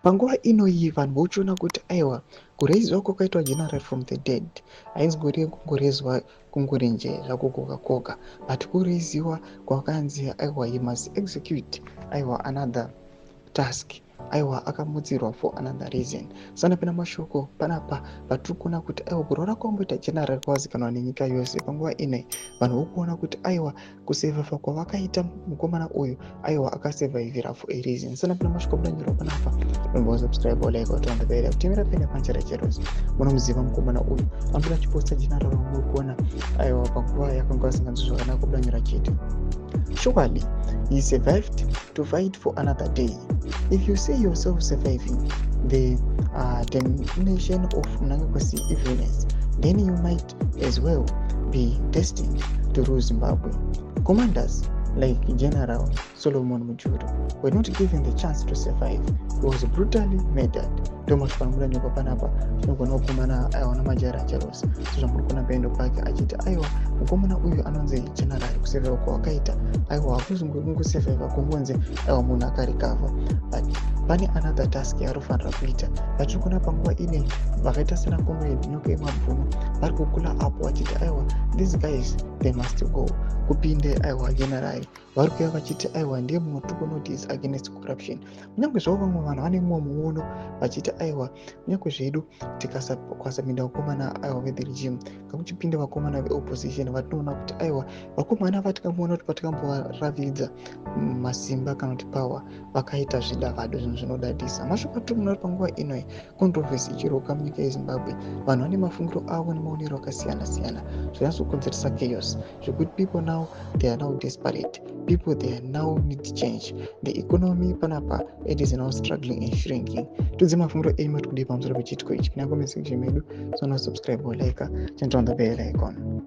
Panguva inoyi vanhu vochiona kuti aiwa, kuraiziwa kwakaitwa General from the dead hainzingori kungorezwa kungori nje zvako koga koga, but kuraiziwa kwakanzi aiwa, he must execute aiwa another task, aiwa akamutsirwa for another reason. Sanapinda mashoko panapa patiri kuona kuti aiwa, kurwara kwamboita General kwazikanwa nenyika yose. Panguva inoi vanhu vokuona kuti aiwa, kusurviva kwavakaita mukomana uyu, aiwa akasurvivira for a reason. Sanapinda mashoko abudanyorwa panapa, nombo subscribe, like, turn on the bell, kutemera pene panchera cheros. Munomuziva mukomana uyu ambuda achiposta General wamuri kuona aiwa panguva yakanga asinganzwi zvakanaka, kubudanyora chete, "Surely he survived to fight for another day. If you see yourself surviving the damnation of Mnangagwa's evilness, then you might as well be destined to rule Zimbabwe. Commanders like General Solomon Mujuru were not given the chance to survive. He was brutally murdered." Ndomasvika mudanyoka panapa tinogona kukomana aiwa namajara jeros sezvamuri kuona paendo pake achiti aiwa, mukomana uyu anonzi General, kusurviva kwawakaita aiwa hakuzi kungosurviva kungonzi aiwa munhu akarecover, but pane another task yaanofanira kuita. Vatiri kuona panguva ine vakaita sena Comrade Nyoka Yemabhunu vari kukula apo vachiti aiwa, these guys, they must go, kupinde aiwa General. Vari kuuya vachiti aiwa, ndiye mumwe tiri kuona kuti is against corruption, kunyange zvavo vamwe vanhu vane mumwe muono vachiti aiwa, kunyange zvedu tikasapinda vakomana aiwa vethe regime, ngakuchipinda vakomana veopposition vatinoona kuti aiwa, vakomana vatikamuona kuti patikamboravidza masimba kana kuti power, vakaita zvidavado, zvinhu zvinodadisa. Mashoko atiri kuona panguva inoi, controversy ichiroka munyika yeZimbabwe, vanhu vane mafungiro avo nemaonero akasiyana siyana, zvonyatsokonzeresa chaos zvekuti people now, they are now desperate. People, they are now need change. The economy panapa, it is now struggling and shrinking. Tudze mafungiro enyu, mati kudii pamusoro pechiitiko ichi? Kuna comment section medu. So now subscribe or like, turn on the bell icon.